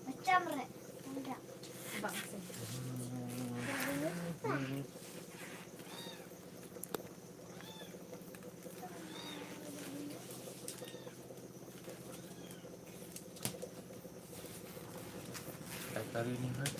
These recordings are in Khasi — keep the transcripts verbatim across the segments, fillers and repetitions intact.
Macam rek. Enggak. Ai, tari ni, hai.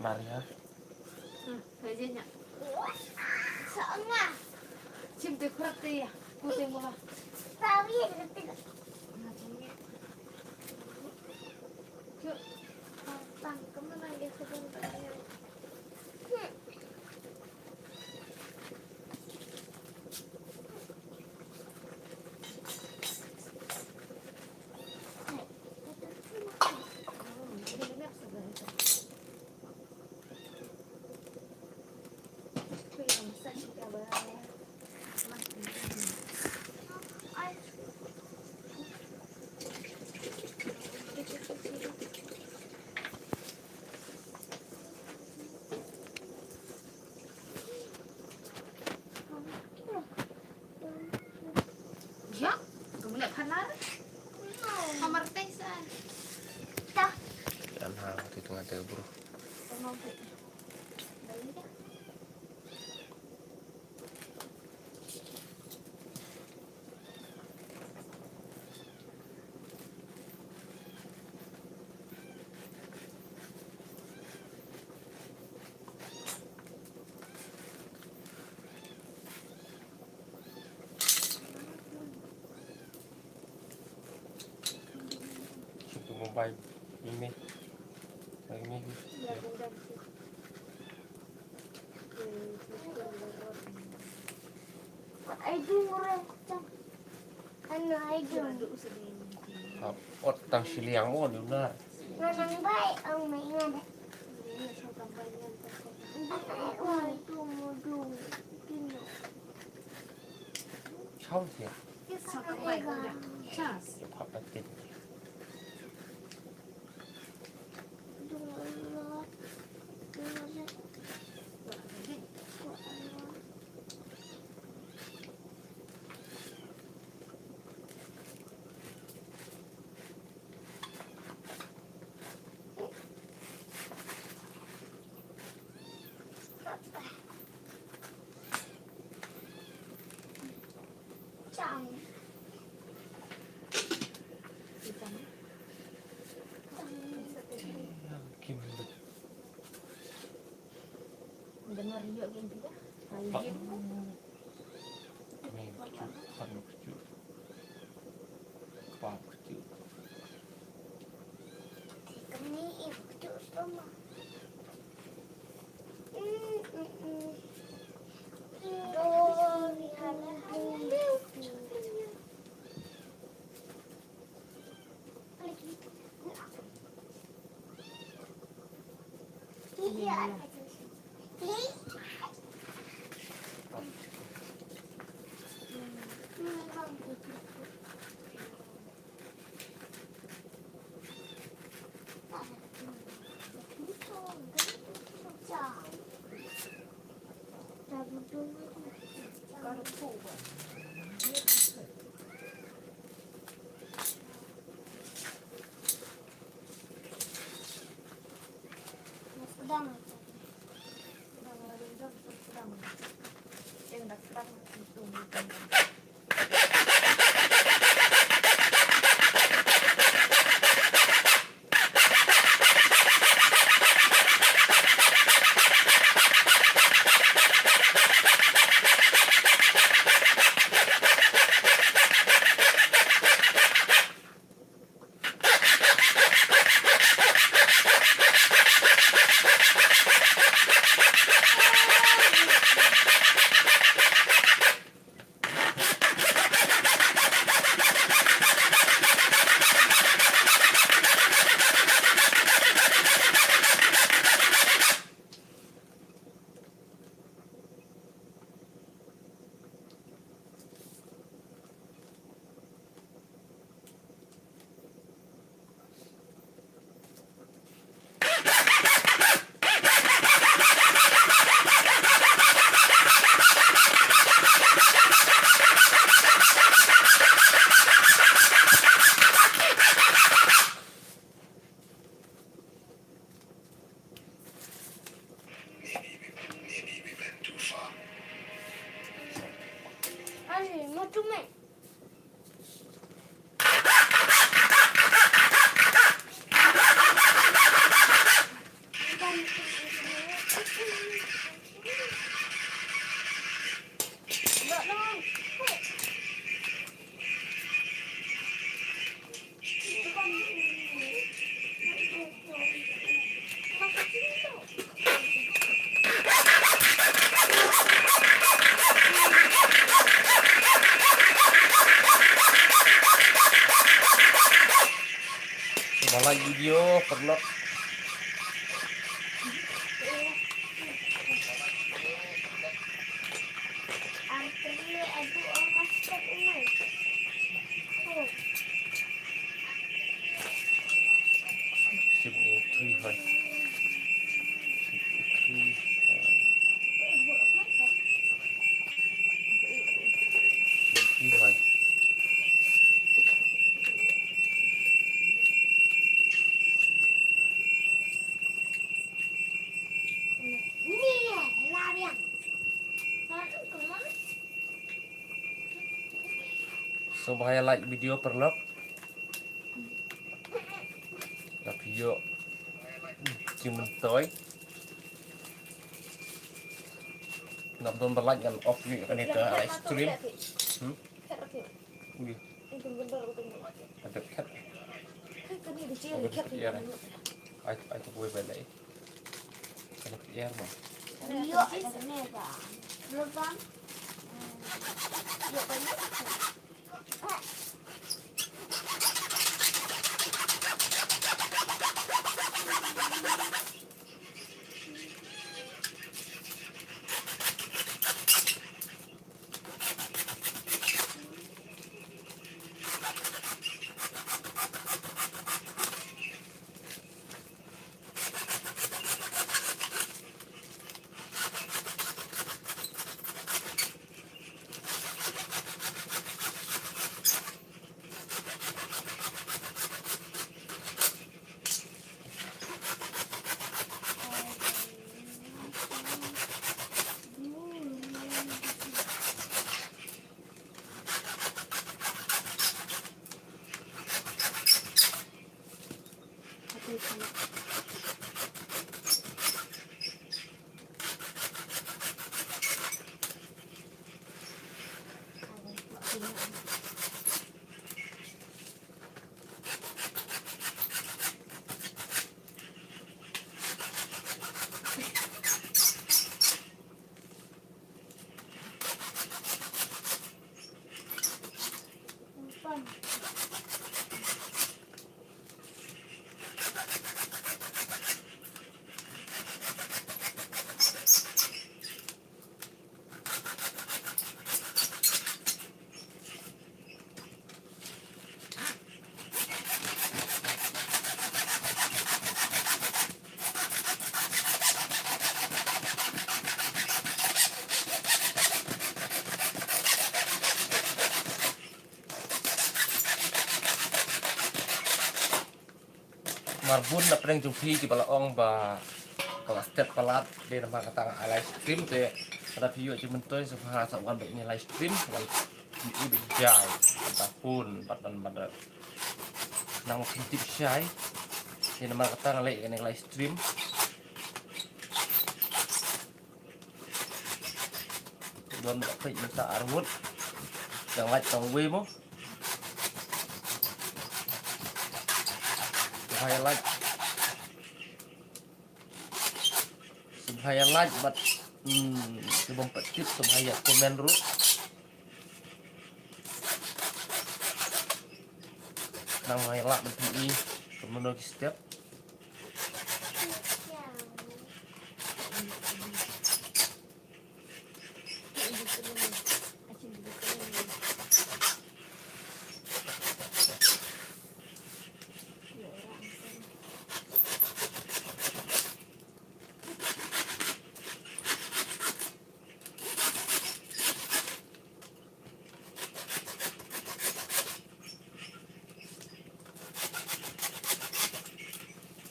Maria. Ya, kamu lihat panar. Kamar teh sa. Dah. Jangan hal di tengah teh, bro. Kamu teh. Balik dah. Mobile ini. Ini. Ai ding orang cang. Ano ai ding. Ot tang shiliang mo duna. Nganang bai ang mai ngada. Ai oi tu mo ding. Kino. Chau sia. Chas. Papa tin. Ba like video, paralok. So, ba ïa like video, paralok. Ba phi ïoh jingmyntoi. Nap don ba like ngan off ïa kane ka live stream. Hmm? Ui. Ada kat. Ada kat. Ai, ai, tu boleh balik. Ada P R, Bang. Iya, ada ni, Bang. Belum, Bang. Iya, Bang. Arbun na pdeng jong phi kiba la ong ba ka la step palat, dei namar kata nga ai live stream te. Lada phi ïoh jingmyntoi sngewbha sa wan bad ïa live stream, wan ïa i bad jai, bad da phone, bad ban bad da. Nang ma phin tip shai. Dei namar kata nga leh ïa kane ka live stream. Don ba peit mynta arngut. Yang lait tang wei mo. Sngewbha ïa like. Sngewbha ïa like bad, hmm, ki bym pat tip sngewbha ïa comment ruh. Nang ma ïa lah ban pyni kumno ki step.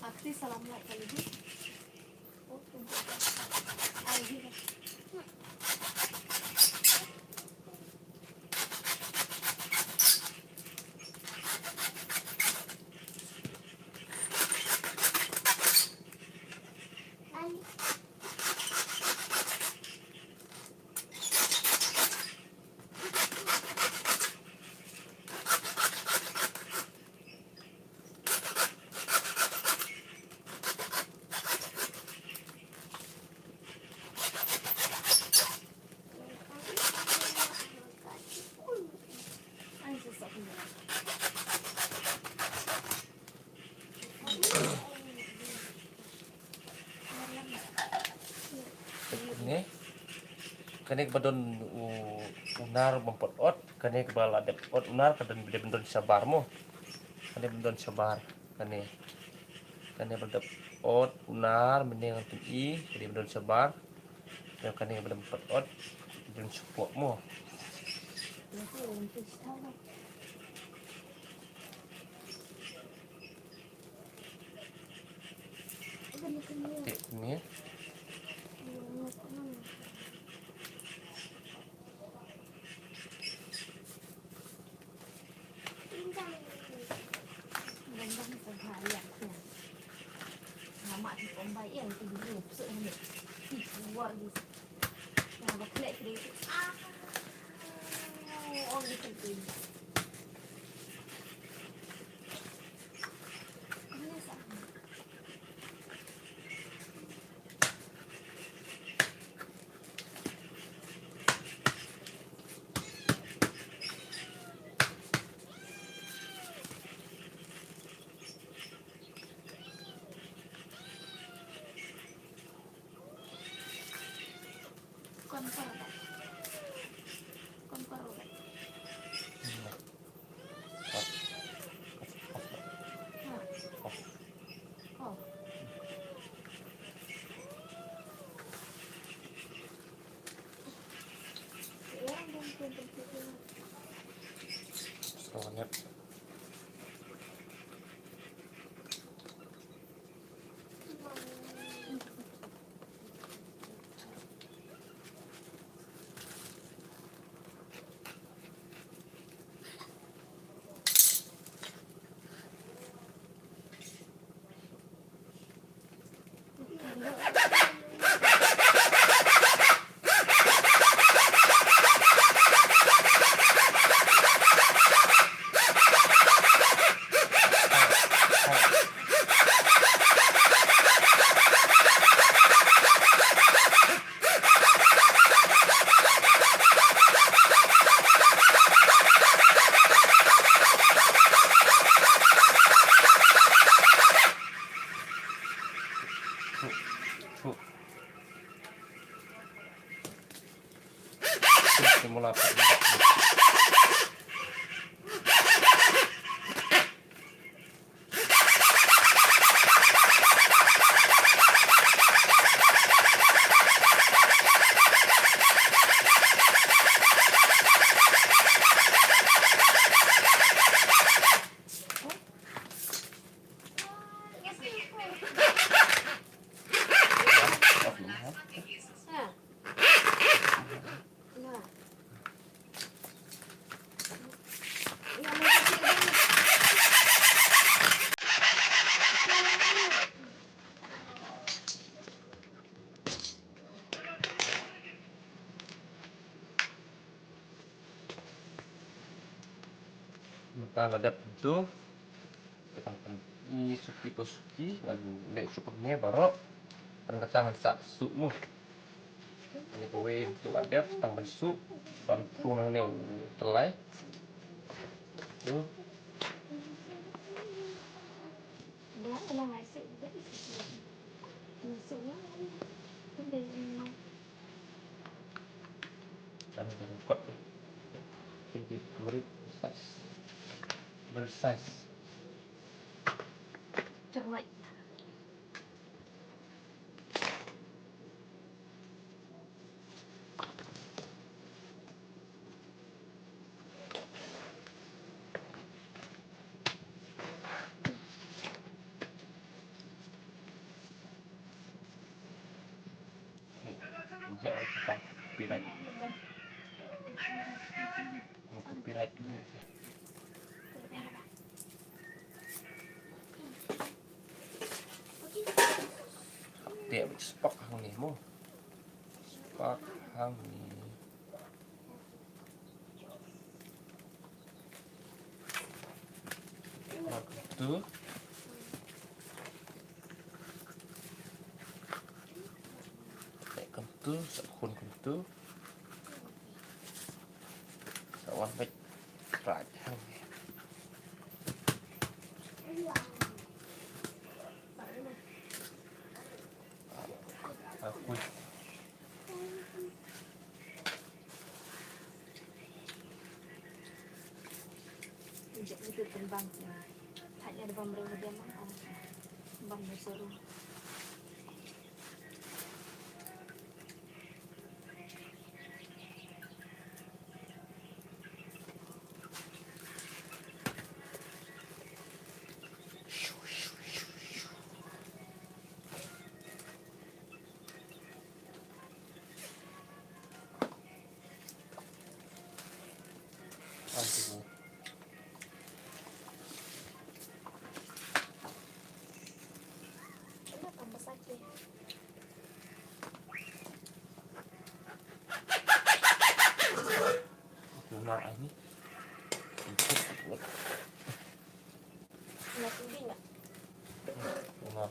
Akhri salam lah kali ni. Kane, kane kaba don u, u nar bym pat ot, kane kaba la dep ot u nar ka don, dep don shabar mo. Kane bym don shabar, kane. Kane ba dep ot u nar mynne ngan pyni, kane bym don shabar. Ïa kane ba dep pat ot, don shapoh mo. Te ni. Tang la dep tu. Tang kan i suki to suki lagu le suki ne baroh. Tang kata ngan sa su mu. Ni kawei tu la dep tang ban su. Ban tu nang ne telai. Tu. Kan kot. Tinggi murid size. Ber size. Cermat. Copyright. Copyright. Te spot hangne mo. Spot hangne. Kumtu. Te kumtu, sa khun kumtu. Sa wan bad raj hangne. Ah, ah, khuid. Injek gitu tembang. Hanya ada bambu dia mah. Bambu seru. Kenapa tambah sakit? Kenal ini. Kenal sendiri nggak? Kenal.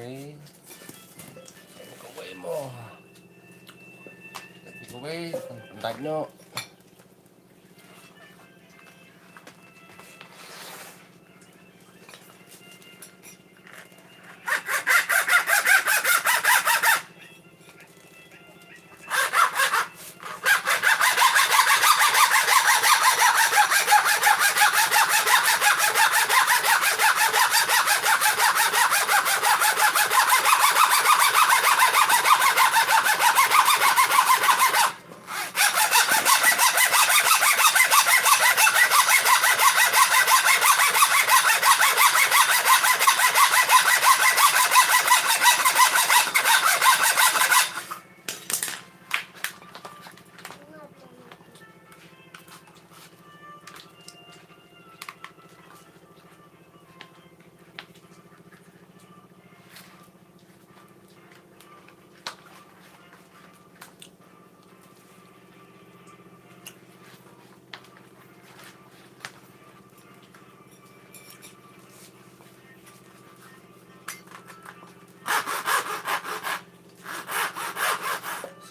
Kawei. Kawei mo. Kawei, pyndait noh.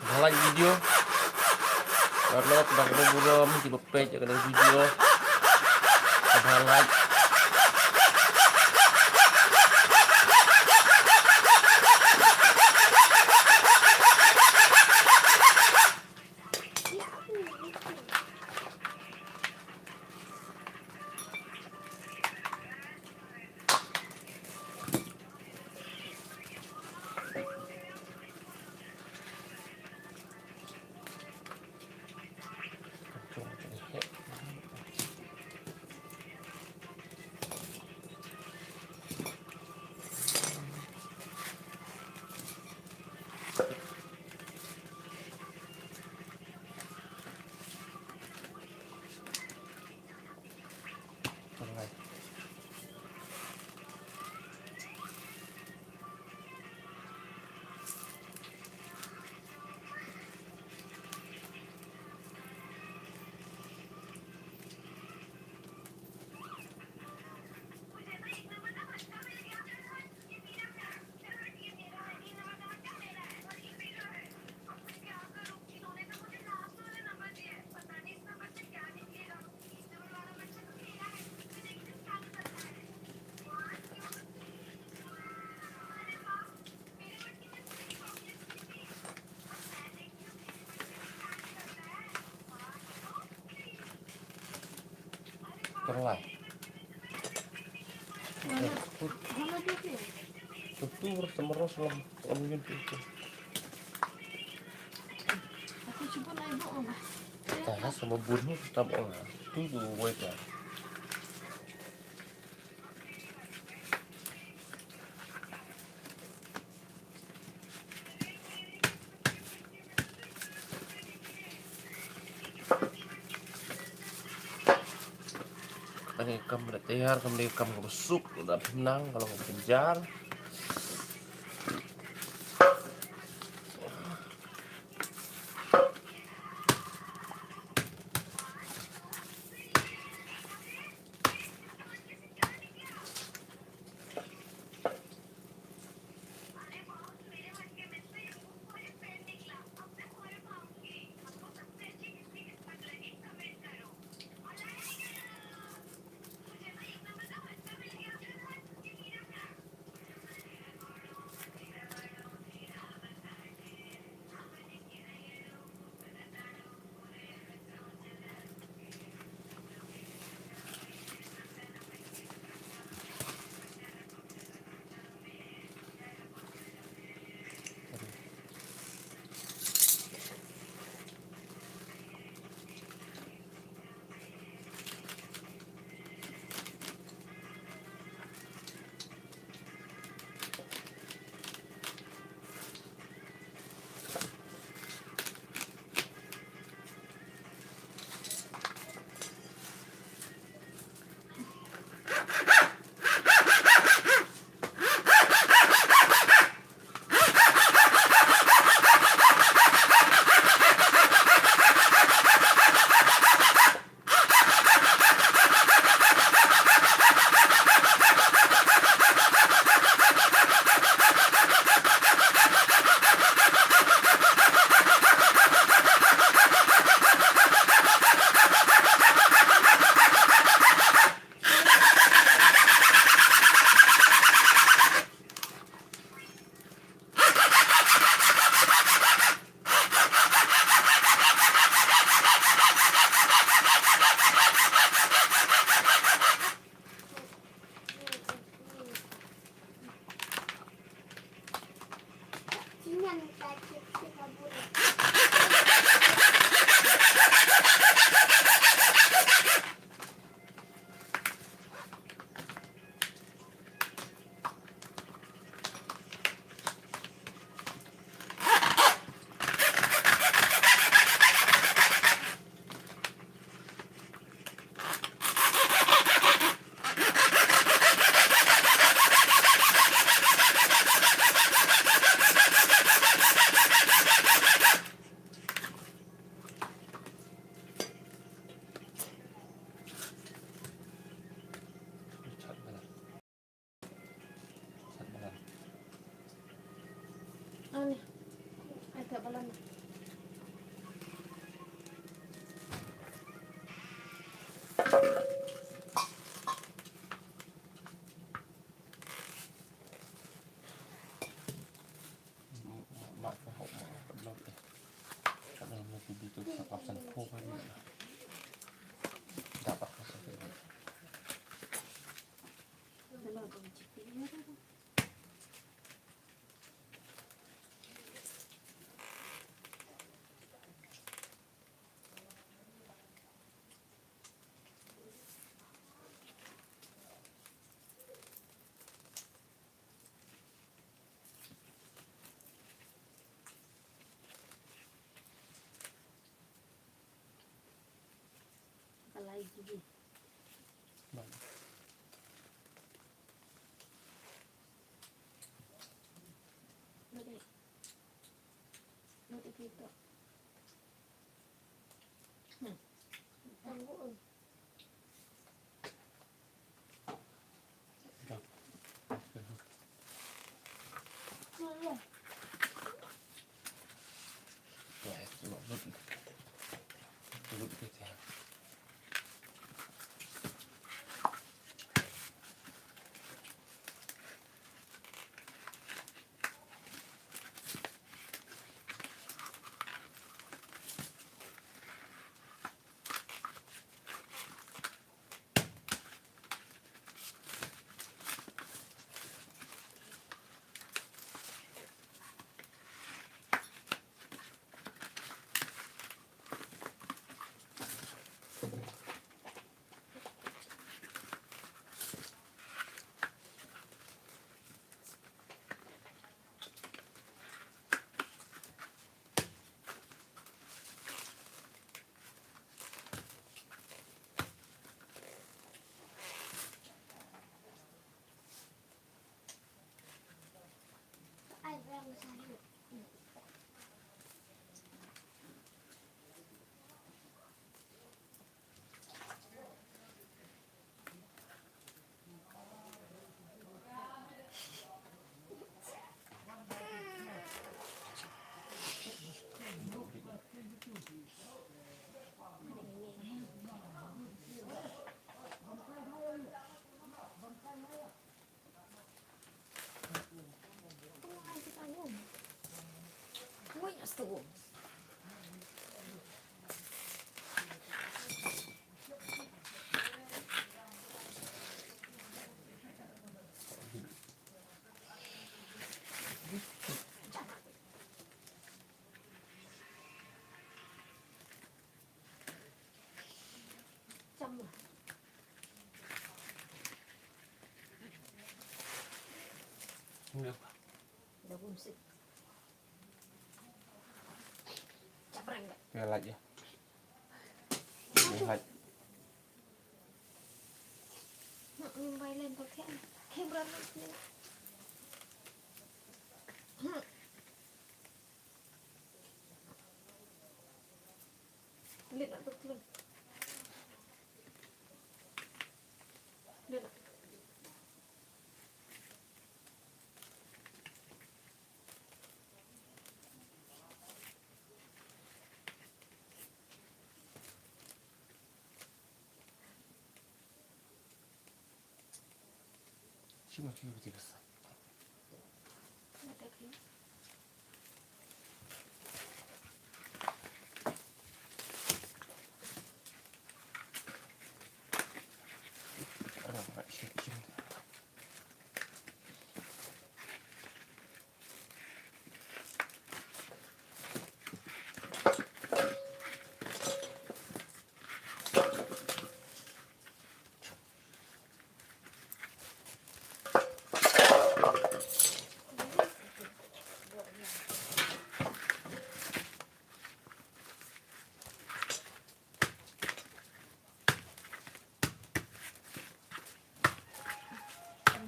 Sa like video. Download bad burom kiba peit ïa kane ka video. Sa like. Terlai. Tutu semeros lam lam yun tutu. Aku cuba naik bok. Tah sama bun ni tetap orang. Tu tu wait lah. Kane kam da tayar, kam da kam ka suk da pynang ka long ka pynjar. Ani. Ai, tak balam. Pia lait ïa. Pia lait.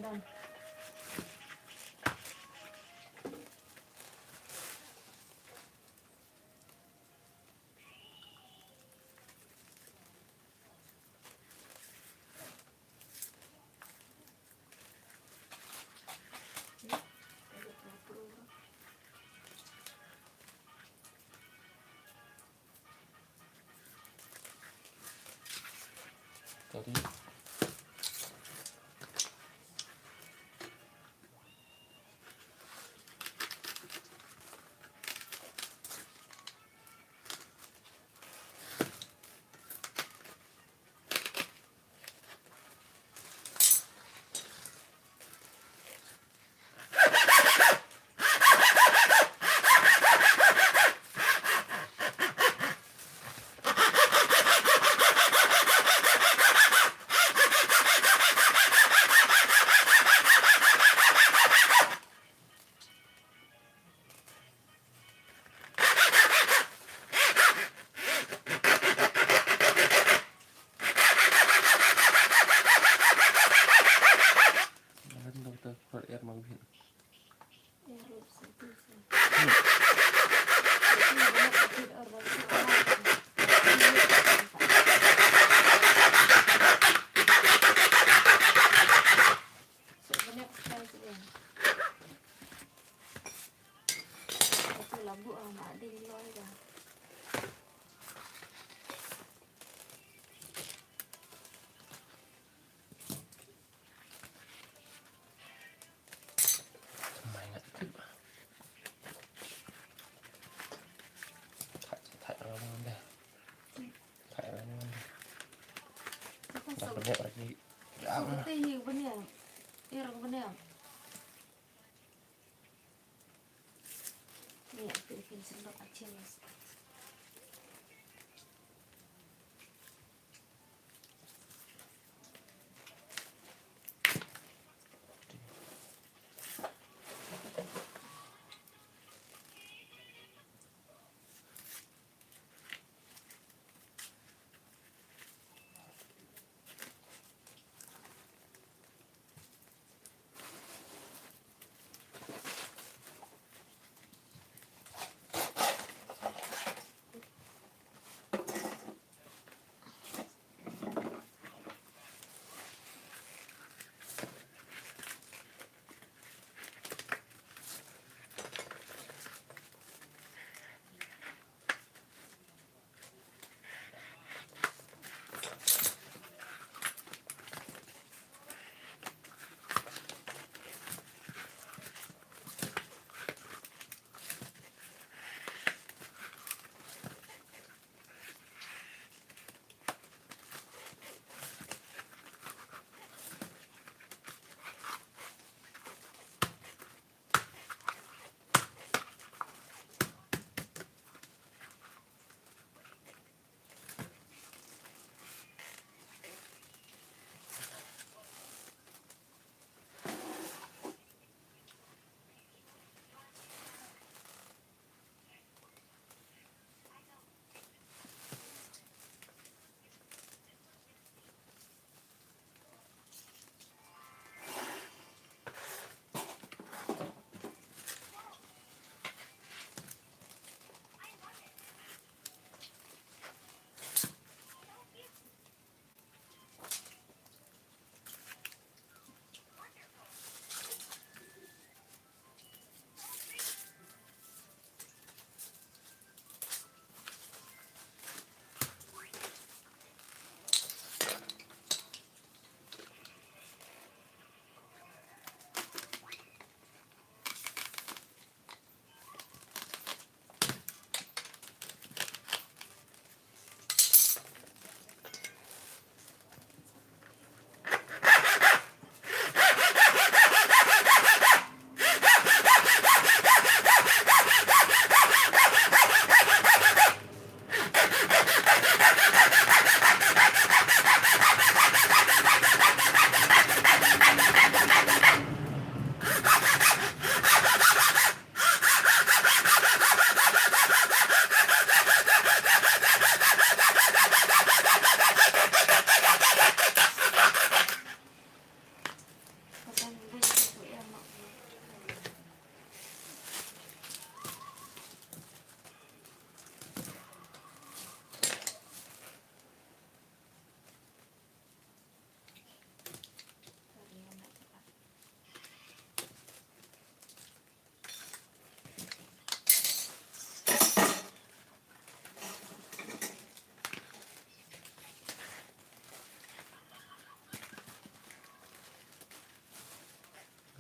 Done. Tadi.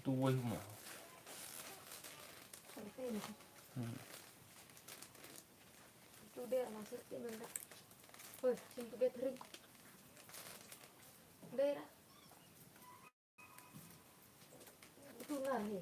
Tu wei mo. Santai ni. Hmm. Tu dia masih ti menda. Hoi, sing tu dia tering. Dera. Tu lah ni.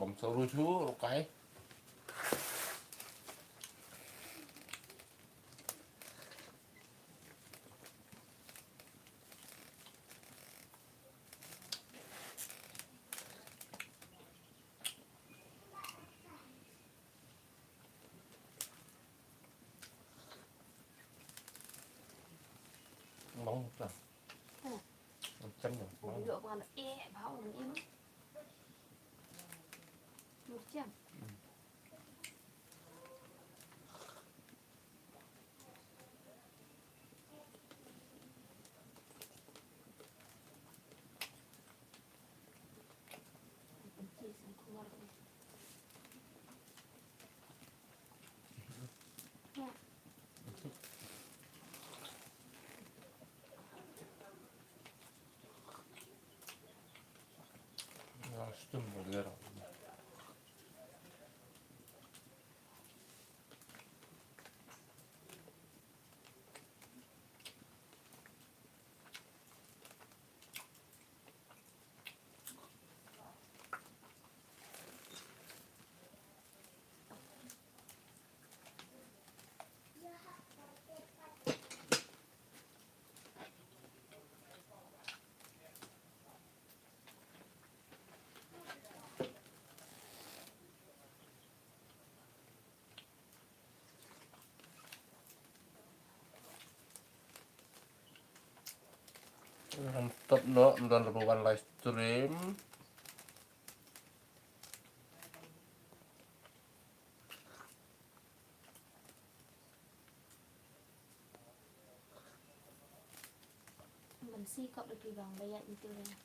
Bam saru chu rukai. Ong ïoh ban eh bha ong im. Mut jam. Ngan stop noh, ym don ruh ba wan live stream. Ban si kop da phi bang ba ïaid ntu re.